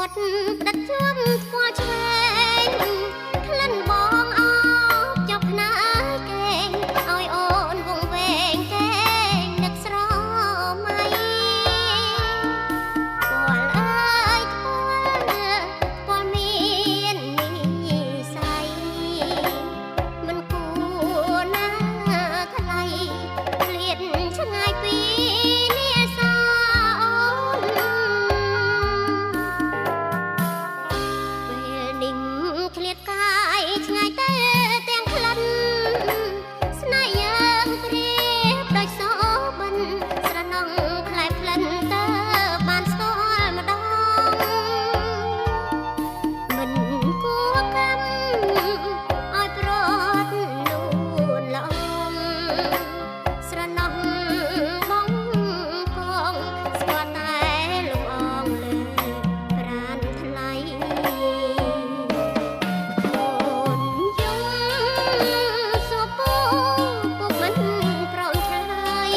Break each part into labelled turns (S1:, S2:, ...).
S1: ត់ដិតជាប់ថ្ពាល់ឆ្វេងក្លិនបងអោបចប់ខ្នាយកេងឲ្យអូនវងវែងកេងនឹកស្រមៃពលអើយពលពលមាននិស័យមិនគួរណាថ្លៃឃ្លាតឆ្ងាយពីនេសាអូនពេលនេះឃ្លាតកាយឆ្ងាយតែទាំងក្លិនស្នេហ៍យើងប្រៀបដូចសោបិនស្រណងផ្លែផ្លិនតើបានស្គាល់ម្ដងមិនគួរកម្មឲ្យប្រត់នួនល្អងស្រណងបងកងស្គាល់តែលំអងលើប្រានថ្លៃអូនយំសួរពូពុកមិនប្រងឆ្លើយ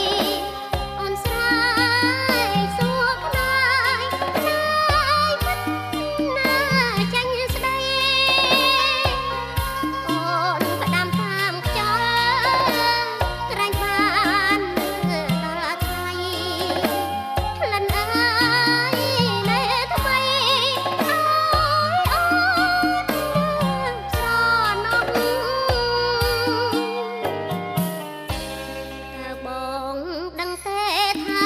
S1: អូនស្រែកសួរខ្នាយខ្នាយមិនណាចាញ់ស្ដីអូនផ្ដាំតាមខ្យល់ក្រែងបានដល់ថ្ងៃក្លិនអើយណែថ្មីអើយអូនស្រណោះតើបងដឹងទេថា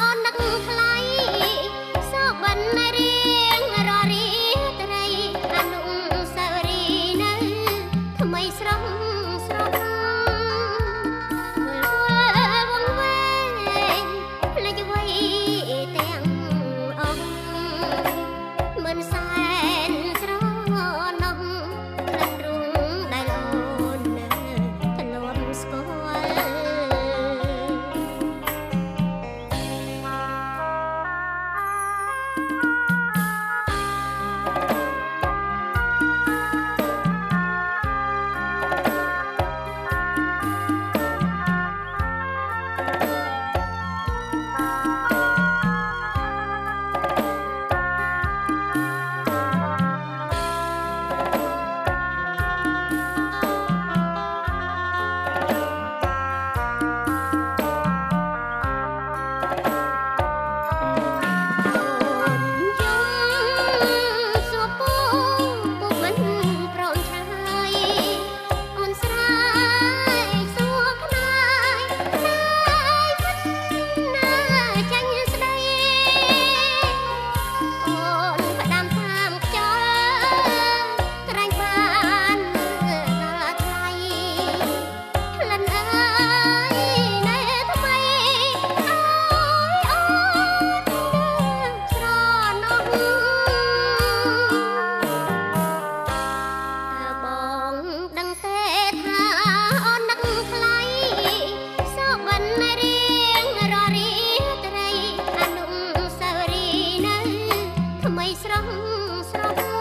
S1: អូននឹកថ្លៃសោបិនរៀងររីត្រីអនុស្សាវរីយ៍នៅថ្មីស្រស់ស្រស់វិលវងវែងភ្លេចអ្វីទាំងអស់មិនសែនស្រណោះក្លិនរុងដែលអូននៅធ្លាប់ស្គាល់ អូនយំសួរពូពុកមិនប្រងឆ្លើយអូនស្រែកសួរខ្នាយខ្នាយមិនណាចាញ់ស្ដីអូនផ្ដាំតាមខ្យល់ក្រែងបានដល់ថ្ងៃក្លិនអើយណែថ្មីអើយអូនស្រណោះតើបងដឹងទេថាអូននឹកថ្លៃសោបិនរៀងររីត្រីអនុស្សាវរីយ៍នៅថ្មីស្រស់ស្រស់